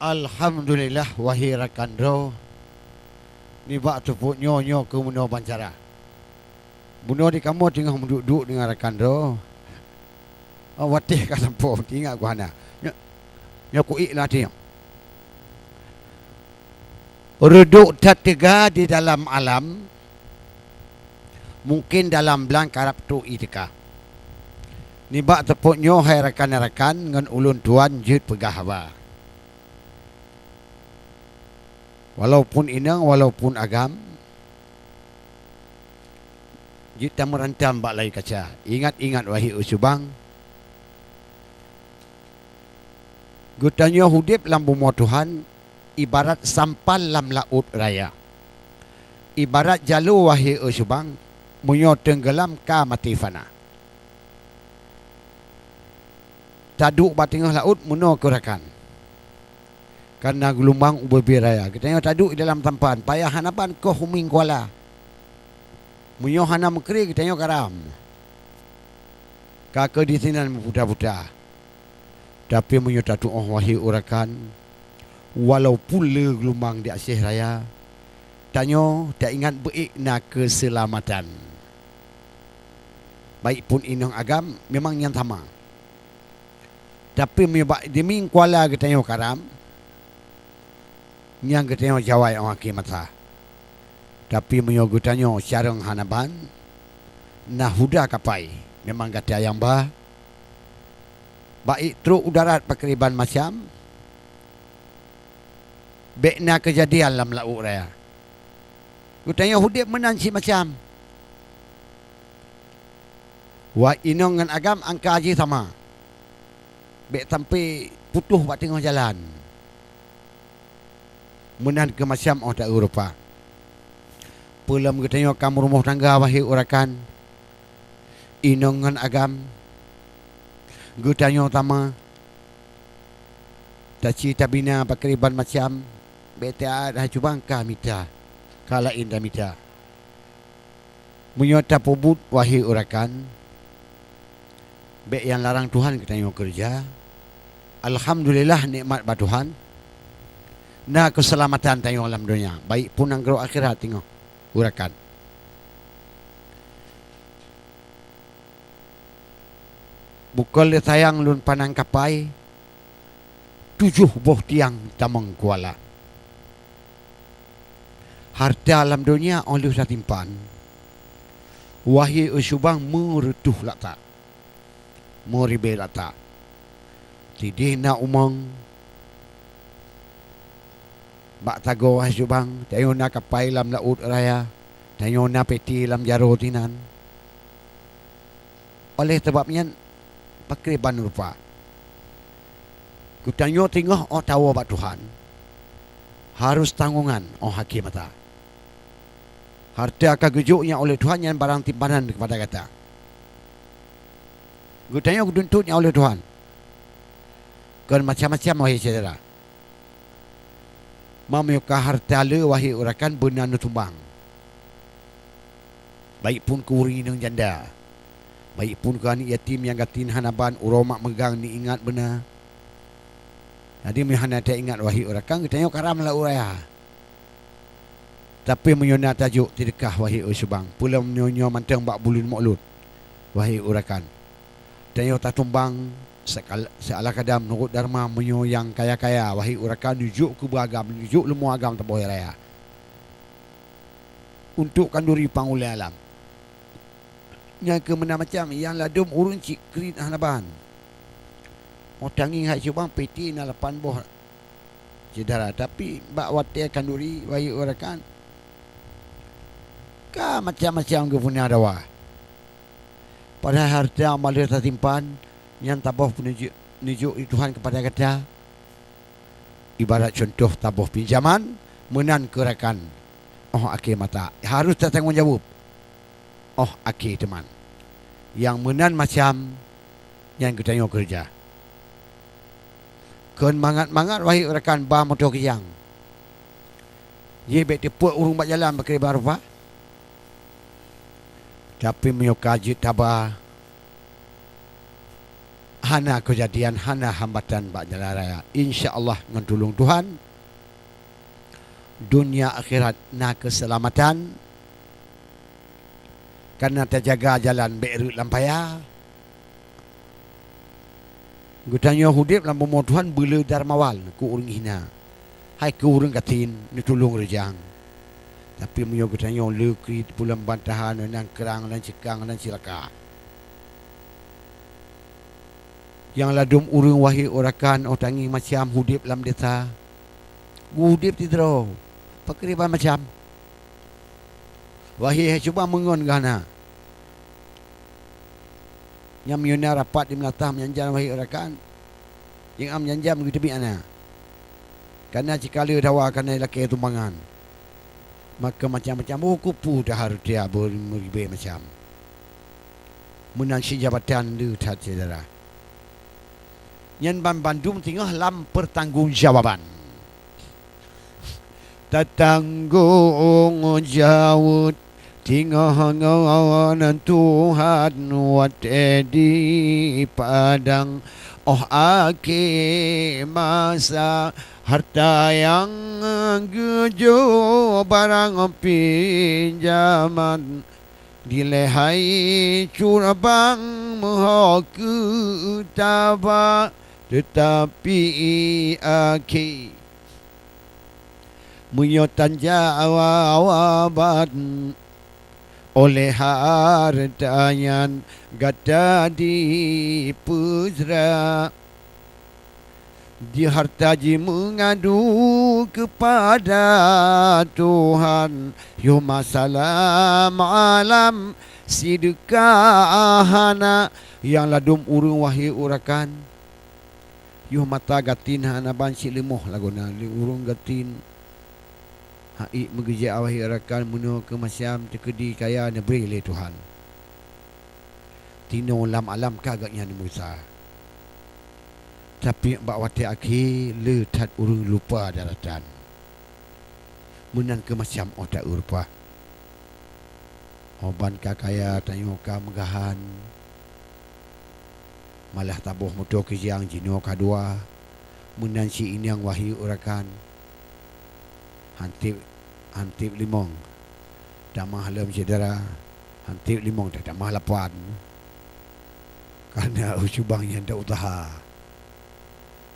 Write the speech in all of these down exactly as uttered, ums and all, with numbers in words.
Alhamdulillah, wahé rakan droe, nibak teupôt nyoe, nyoe keuh meunoe ban cara. Bunoe di kamoe teungoh meuduek-duek deungon rakan droe. Oh, watèe ka sampoe, ingat ku hana. Nyoe, nyoe ku ék lam até nyoe. Reudôk that teuga di dalam alam, mungken dalam blang karab trok ié teuka. Nibak teupôt nyoe, hai rakan-rakan, ngon ulôn tuan jeuet peugah haba. Walaupun inong, walaupun agam, jeuet tameurantam bak laén kaca. Ingat-ingat, wahé Eusubang, geutanyoe udeb lam bumoe Tuhan ibarat sampan lam laôt raya. Ibarat jaloe, wahé Eusubang, meunyoe teunggeulam ka maté fana. Taduek bak teungoh laôt meunoe keu rakan. Kareuna geulumbang ubé-bé raya, geutanyoe taduek di dalam sampan, payah hana ban koh u mieng kuala. Meunyoe hana meukré, geutanyoe karam. Ka keuh disinan meuputa-puta. Tapi meunyoe tatuoh, wahé rakan, walaupun le geulumbang di aséh raya, tanyoe taingat beuék na keuseulamatan. Baik pun inong agam, memang nyan sama. Tapi meunyoe bak di mieng kuala geutanyoe karam, nyan geutanyoe jawai 'oh akhé masa. Tapi meunyoe geutanyoe carông hana ban, na huda kapai, memang gata nyang ba. Baik trok u darat pakriban macam, bèk na keujadian lam laôt raya. Geutanyoe udeb meunan cit macam. Wahé inong ngon agam, angka jih sama. Bèk sampai putôh bak teungoh jalan. Meunan keuh macam 'oh ta-eu rupa. Peulom geutanyoe ka meurumoh tangga, wahé rakan, inong ngon agam, geutanyoe sama. Taci tabina pakriban macam, bèk taát hai cubang ka mita, ka laén tamita. Meunyoe tapeubuet, wahé rakan, bèk nyang larang Tuhan geutanyoe keureuja. Alhamdulillah, nikmat bak Tuhan, na keuseulamatan tanyoe lam donya, baik pun nanggroe akhirat teungoh rakan. Bukon lé sayang lôn pandang kapai, tujoh boh tiang tamong kuala. Hareuta lam donya 'oh lheueh tatimpan, wahé Eusubang, meureutoh latak, meuribèe latak. Sideh na umong, bak sagoe, wahé Eusubang, tanyoe na kapai lam laôt raya, tanyoe na pète lam jaroe sinan. Oleh sabab nyan, pakriban rupa geutanyoe teungoh 'oh tawoe bak Tuhan, harôh tanggong 'oh akhé masa. Hareuta ka geujok nyan oleh Tuhan, nyan barang simpanan keupada gata. Geutanyoe geutuntot nyan oleh Tuhan. Kon macam-macam, wahé syedara. Meunyoe ka hareuta le, wahé rakan, beuna neusumbang. Baik pun keu ureueng inong janda, baik pun keu aneuk yatim nyang gasien hana ban, uroe mak meugang, neuingat beuna. Jadi, meunyoe hana taingat, wahé rakan, geutanyoe karam lam laôt raya. Tapi meunyoe na tajok seudeukah, wahé Eusubang, peulom nyoe, nyoe mantong bak buleuen Maulud, wahé rakan, tanyoe tasumbang seukal-, seuala kadam nurot dharma. Meunyoe nyang kaya-kaya, wahé rakan, neujok keu beuagam, neujok leumo agam saboh raya, untuk khanduri pangulèe alam. Nyang keu meunan macam, nyang ladôm ureueng cit kriet hana ban. 'Oh tangieng hai Eusubang, pète na lapan boh, syedara, tapi bak watèe khanduri, wahé rakan, ka macam-macam geupeuna dawa. Padahai hareuta 'oh lheueh tasimpan, nyan saboh peuneujok, neujok lé Tuhan keupada gata, ibarat cuntoh saboh pinjaman, meunan keu rakan, 'oh akhé masa harôh tatanggong jaweueb. 'Oh akhé teuma, nyang meunan macam nyan geutanyoe keureuja. Kon mangat-mangat, wahé rakan, ba moto geujang. Jih bèk teupeuet ureueng bak jalan pakriban rupa. Tapi meunyoe ka jeuet taba, hana keujadian, hana hambatan bak jalan raya. Insya Allah ngon tulông Tuhan, dunia akhirat na keuseulamatan, kareuna tajaga jalan bék reuet lam paya. Geutanyoe udeb lam bumoe Tuhan beuleu darmawal keu ureuëng hina, hai keu ureuëng gasien neutulông reujang. Tapi meunyoe geutanyoe le kriet, pulan bantahan, nangkrang, nangcekang, nangcilaka, nyang ladôm ureuëng wahé urakan, oh tangieng macam udeb lam desa, udeb sidroe, pakriban macam. Wahé hai cuba meungon geuhana. Nyang meunyoe na rapat di meulatah meujanjam wahé urakan, nyang am janjam geuteubiet hana. Kana cikaleue dawa kana lakée tumbangan. Maka macam-macam, oh, kupu tahareutia beuribée macam. Meunan sijabatan le that syedara. Nyan banmandum singoh lam peutanggong jawaban. Tatanggong jaweueb singoh ngon Tuhan watée di padang, óh akhé masa harta nyang geujok barang pinjaman. Dilée hai curbang meuho keu taba, teutapi akhé meunyoe tan jawaban, oleh harta nyan gata dipeuseurah. Di harta jimeungadu keupada Tuhan, yoh masalah malam sideukah hana, nyang ladôm ureuëng wahé urakan. Yoh mata gasien hana ban cit leumoh lagoena lé ureuëng gasien. Haiek meugeujak wahé urakan, meunoe keu macam teukeudi kaya neubri lé Tuhan. Tinoe lam alam ka gobnyan meugisa. Tapi bak watée akhé le that ureuëng lupa daratan. Meunan keu macam óh taeu rupa. Óh ban ka kaya tanyoe ka meugahan, malah taboh moto keujiang jinoe ka dua. Meunan si inong wahé urakan. Hantieb, hantieb limong tamah lom syedara, hantieb limong tatamah lapan. Kareuna ucubang nyan dak utaha.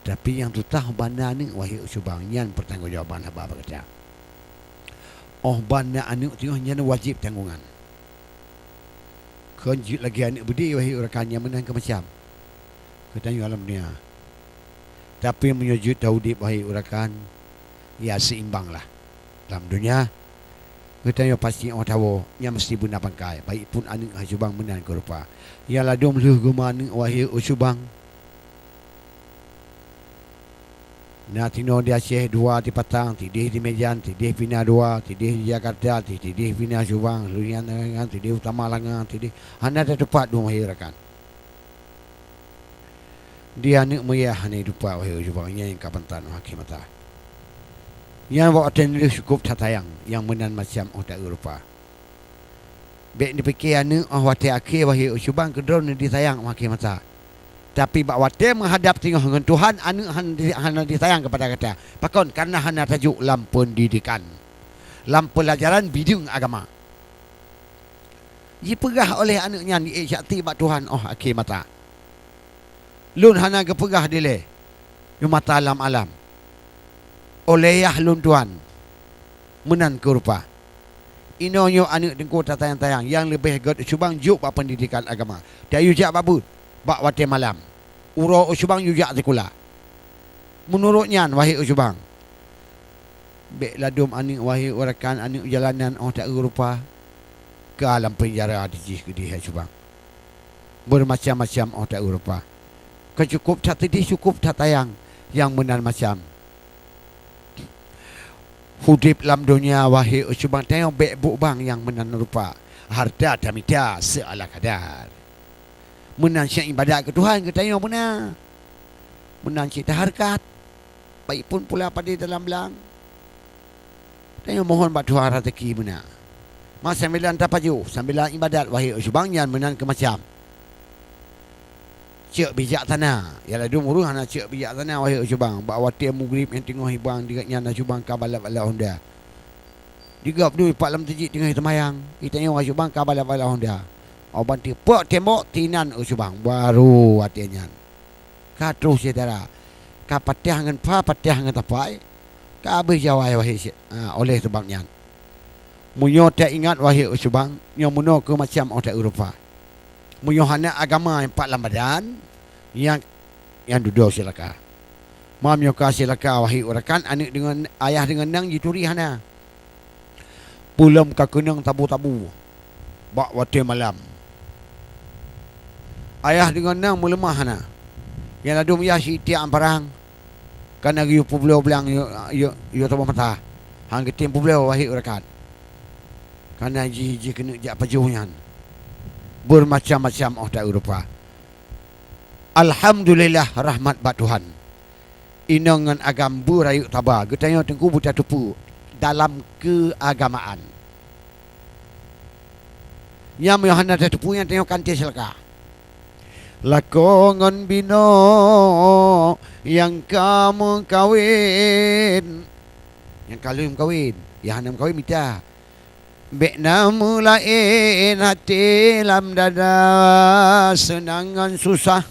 Tapi nyang tutah banda aneuëk wahé ucubang nyan peutanggong jawaban haba bak gata. Óh banda aneuëk teungoh nyan wajéb tanggong. Kon jeuet lagée aneuëk beudé wahé urakan nyang meunan keu macam. Geutanyoe lam donya. Tapi meunyoe jeuet taudeb wahé urakan, ya seimbanglah. Lam donya, geutanyoe pasti óh tawoe nyang meuseuti beuna pangkai, baik pun aneuëk hai cubang meunan keu rupa. Ya ladôm lheueh geuma aneuëk wahé ucubang. Na tinoe di Aceh dua di Patang, tideh di Mejan, tideh pina dua, tideh di Jakarta, tideh pina cubang, lheueh nyan, tideh utama langa, tideh hana tatupat dua wahé urakan. Di aneuëk meuyah hana jitupat wahé ucubang nyang ka pantan óh akhé mata. Nyan bak watée nyoe cukôp that sayang nyang meunan macam óh taeu rupa. Bék neupike aneuëk óh watée akhé wahé ucubang keudroe neudisayang óh akhé mata. Tapi bak watée meuhadab teungoh ngon Tuhan, aneuëk hana di-, hana disayang keupada gata. Pakon? Kareuna hana tajok lam peundidekan, lam peulajaran bideueng agama. Jipeugah oleh aneuëk nyan jiék sakti bak Tuhan óh akhé mata. Lôn hana geupeugah dilée, nyoe mata lam alam. Oleh yah lôn tuan, meunan keu rupa. Inoe nyoe aneuëk teungku tatayang-tayang nyang leubeh gét ucubang jok bak peundidekan agama. Tayue jak bak beuet bak watée malam. Uroe ucubang yue jak sikula. Meunurot nyan, wahé ucubang, bék ladôm aneuëk wahé urakan aneuëk jalanan óh taeu rupa. Ka lam peunjara dijih keudeh hai cubang. Beumacam-macam óh taeu rupa. Ka cukôp that teudeh, cukôp that tayang nyang meunan macam. Udeb lam donya wahé ucubang, tanyoe bék bukbang nyang meunan rupa. Harta tamita seala kadar. Meunan cit ibadat keu Tuhan geutanyoe beuna. Meunan cit tahareukat. Baik pun pula padé dalam blang. Tanyoe mohon bak Tuhan raseuki beuna. Ma sambilan tapajoh, sambilan ibadat wahé ucubang nyan meunan keu macam. cek bijaksana. Ya ladum ureuëng hana cek bijaksana, wahé Cut Bang. Bak watée mugrib nyang teungoh hibang di gobnyan, Cut Bang ka balap-balap honda. Digop dui pat lam teujit teungoh teumayang. Itanyong Cut Bang ka balap-balap honda. Oh, ban teupok tembok tinan Cut Bang. Baru watée nyan ka troh syedara. Ka patéh ngon pha, patéh ngon tapai. Ka abéh jawai wahé, ah, oleh sebab nyan. Meunyoe taingat wahé Cut Bang, nyoe meunoe keu macam óh ta Eropa. Meunyoe hana agama nyang pat lam badan, nyang, nyang dudoe silaka. Meunyoe ka silaka wahé rakan, aneuëk deungon ayah deungon nang jituri hana. Peulom ka keunong tabu-tabu bak watée malam. Ayah deungon nang meuleumah hana. Nyang ladum yah sitiak parang, kana geuyue peubloe blang, yue, yue, yue saboh mata. Han geutem peubloe wahé rakan. Kana jih, jih keuneuk jak pajoh nyan. Beumacam-macam óh ta Eropa. Alhamdulillah, rahmat bak Tuhan. Inong ngon agam beurayeuk saba, geutanyoe teungku beutateupeue dalam keuagamaan. Nyang meuhana tateupeue nyan tanyoe kanti silaka. Lakoe ngon binoe nyang ka meukawen, nyang ka lheueh meukawen, nyang hana meukawen mita. Bék na meulaén até lam dada, seunang ngon susah.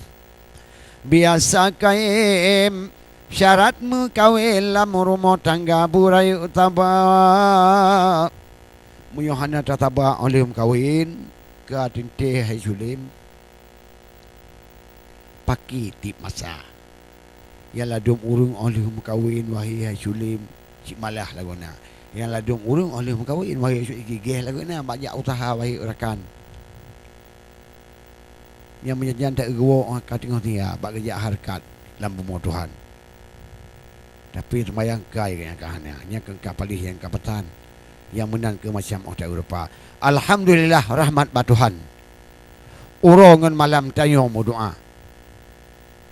Biasa kayém syarat meukawen lam rumoh tangga beurayeuk saba. Meunyoe hana tasaba óh lheueh meukawen, ka teuntée hai Cut Lem, pakri tieb masa. Nyang ladum ureuëng óh lheueh meukawen, wahé hai Cut Lem, cit malah lagoena. Nyang ladum ureuëng óh lheueh meukawen, wahé Cut Lem, gigéh lagoena bak jak useuha, wahé rakan. Nyang meunyan-nyan taeugoe óh ka teungoh tinggai bak geujak hareukat lam bumoe Tuhan. Tapi seumayang kai nyang ka hana, nyang keu ka paléh nyang ka peusan. Nyang meunan keu macam óh ta Eropa. Alhamdulillah, rahmat bak Tuhan. Uroe ngon malam tanyoe meudoá.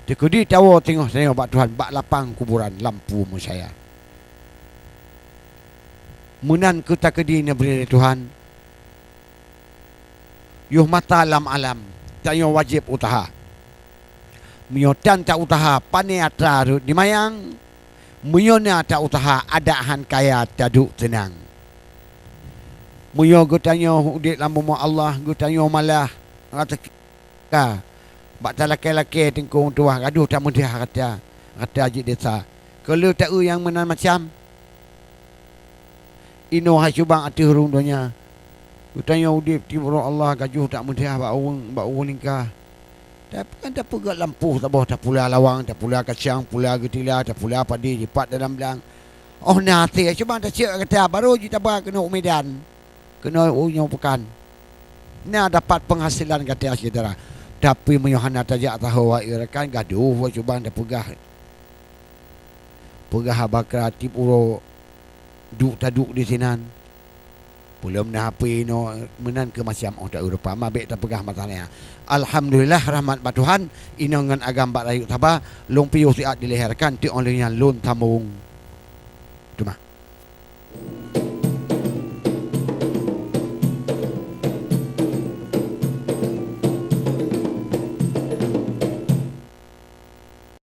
Teukeudi tawoe teungoh tanyoe bak Tuhan bak lapang kuburan lampu meucahya. Meunan keu takeudi neubri lé Tuhan. Yoh masa lam alam, tanyoe wajéb useuha. Meunyoe tan ta useuha, pané atra rhot dimayang. Meunyoe na ta useuha, adak han kaya taduek seunang. Meunyoe geutanyoe udeb lam bumoe Allah, geutanyoe malah rasa ka bak talakée-lakée teungku tuha, gadoh tameudah rata, rata jeuet desya. Keu lheueh taeu nyang meunan macam, inoe hai Cut Bang ateueh rhueng donya. Geutanyoe udeb tieb uroe Allah gajoh tameudah bak ureuëng, bak ureuëng lingka. Tapi kan tapeugét lampôh saboh, tapula lawang, tapula kacang, pula geutila, tapula padé jipat dalam blang. Óh na até, Cut Bang tacok gata, barô jitaba keunoe u Medan, keunoe u nyoe peukan. Na dapat peunghasilan gata syedara. Tapi meunyoe hana tajak saho, wahé rakan, gadoh Cut Bang tapeugah. Peugah haba kra tieb uroe duek taduek disinan. Peulom na H P inoe meunan keu macam óh ta Eropa, ma bék tapeugah masalah nyan. Alhamdulillah, rahmat bak Tuhan, inong ngon agam bak rayeuk saba, lôn piôh siat dilahé rakan, teuk óh lheueh nyan lôn sambông. Teuma.